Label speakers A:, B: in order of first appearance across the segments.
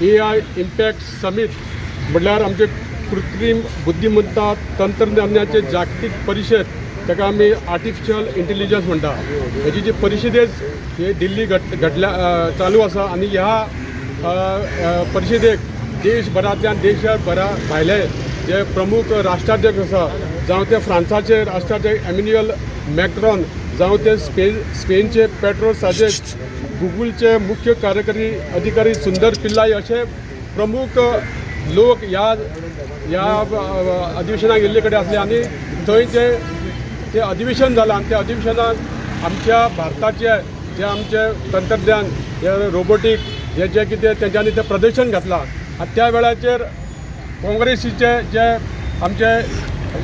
A: AI impact summit म्हटल्यार आमचे कृत्रीम बुद्धिमत्ता तंत्रज्ञानाचे जागतीक परिशद ताका आमी आर्टिफिशियल इंटेलिजन्स म्हणटा. हेजी जी परिशदेच हे दिल्ली घट घडल्या चालू आसा आनी ह्या अ, अ, परिशदेक देशभरांतल्यान देशभरा भायले जे प्रमुख राष्ट्राध्यक्ष आसा, जावं ते फ्रांसाचे राष्ट्राध्यक्ष एम्युन्युअल मॅक्रॉन, जावं ते स्पेनचे पेट्रो साजेस, गुगलचे मुख्य कार्यकारी अधिकारी सुंदर पिल्लाई असे प्रमुख लोक ह्या ह्या अधिवेशनाक येयल्ले कडेन आसले. आनी थंय जे ते अधिवेशन जालां आनी त्या अधिवेशनाक आमच्या भारताचे जे आमचे तंत्रज्ञान हे रोबोटीक हे जे कितें तेंच्यांनी तें प्रदर्शन घातलां आनी त्या वेळाचेर काँग्रेसीचे जे आमचे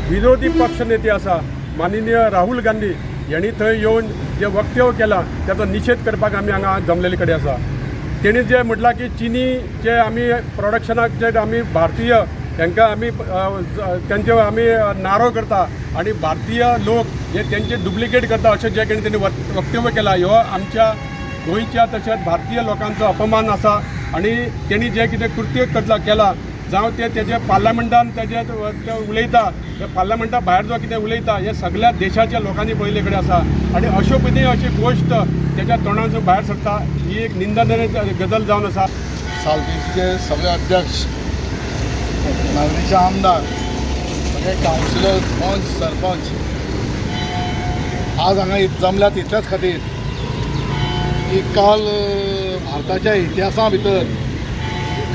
A: विरोधी पक्ष नेते आसा माननीय राहुल गांधी यांनी थंय येवन जे वक्तव्य केलां ताचो निशेध करपाक आमी हांगा जमलेले कडेन आसा. तेणी जे म्हटलां की चिनी जे आमी प्रोडक्शनाक जे आमी भारतीय तांकां आमी तेंचे आमी नारो करता आनी भारतीय लोक हे तेंचे डुप्लिकेट करता अशें जे कितें तेणी वक्तव्य केलां, ह्यो आमच्या गोंयच्या तशेंच भारतीय लोकांचो अपमान आसा. आनी तेणी जें कितें कृत्य करला केलां, जावं ते तेजे पार्लमेंटान तेजे ते उलयता, ते पार्लमेंटा भायर जो कितें उलयता, हे सगळ्या देशाच्या लोकांनी पळयल्ले कडेन आसा. आनी अश्यो कितें अशी गोश्ट तेच्या तोंडांतसून भायर सरता ही एक निंदनीय गजाल जावन आसा.
B: सालतीचे सगळे अध्यक्ष, नागरीचे आमदार, सगळे कावन्सिलर, पंच, सरपंच आज हांगा जमल्यात इतल्याच खातीर की काल भारताच्या इतिहासा भितर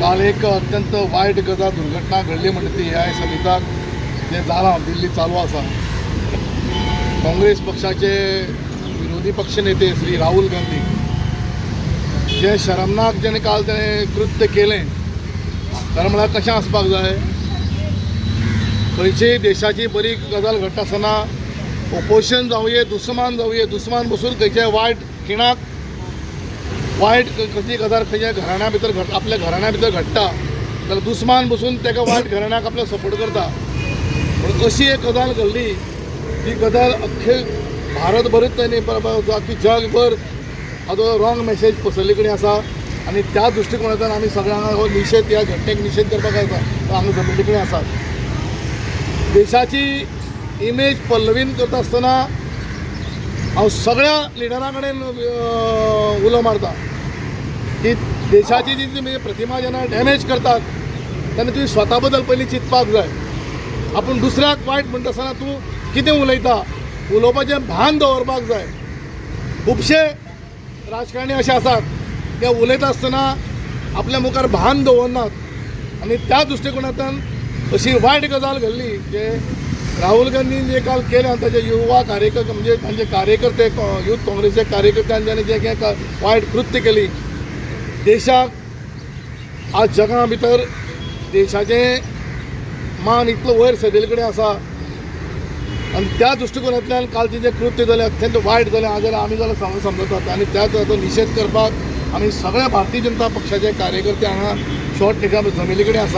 B: काल एक अत्यंत वायट गजाल, दुर्घटना घडली म्हणटा ती ह्या समिताक जें जालां दिल्ली चालू आसा. काँग्रेस पक्षाचे विरोधी पक्ष नेते श्री राहुल गांधी जे शरमनाक जेणे काल तेणें कृत्य केलें, कारण म्हळ्यार कशें आसपाक जाय, खंयचीय देशाची बरी गजाल घडटा आसतना ओपोजिशन जावये, दुस्मान जावये, दुस्मान बसून खंयच्याय वायट खिणाक वायट खंयची गजाल खंयच्या घराण्या भितर घड आपल्या घराण्या भितर घडटा जाल्यार दुस्मान बसून ताका वायट घराण्याक आपलो सपोर्ट करता. पूण अशी एक गजाल घडली, ती गजाल अख्खे भारतभरूच न्ही, अख्खी जगभर हाजो रॉंग मेसेज पसरल्ले कडेन आसा. आनी त्या दृश्टिकोनांतल्यान आमी सगळ्यांक हो निशेध, ह्या घटनेक निशेध करपाक आसा, तो हांगा जमिल्ले कडेन आसात. देशाची इमेज पल्लवीन करता आसतना हांव सगळ्या लिडरां कडेन उलो मारता की देशाची जी तुमी प्रतिमा जेन्ना डॅमेज करतात तेन्ना तुवें स्वता बद्दल पयलीं चिंतपाक जाय. आपूण दुसऱ्याक वायट म्हणटा आसतना तूं कितें उलयता, उलोवपाचें भान दवरपाक जाय. खुबशे राजकारणी अशे आसात ते उलयता आसतना आपल्या मुखार भान दवरनात आनी त्या दृश्टिकोनांतल्यान अशी वायट गजाल घडली. जे राहुल गांधीन जे काल केलें आनी ताजे युवा कार्यकर्ते, म्हणजे तांचे कार्यकर्ते, युथ काँग्रेसचे कार्यकर्त्यांनी जे कितें वायट कृत्य केली, देशाक आज जगा भितर देशाचें मान इतलो वयर सरिल्ले कडेन आसा आनी त्या दृश्टिकोनांतल्यान कालचें जें कृत्य जालें अत्यंत वायट जालें. आज जाल्यार आमी जाल्यार समजतात आनी त्या ताचो निशेध करपाक आमी सगळे भारतीय जनता पक्षाचे कार्यकर्ते हांगा शॉर्ट निकाल जमिल्ले कडेन आसात.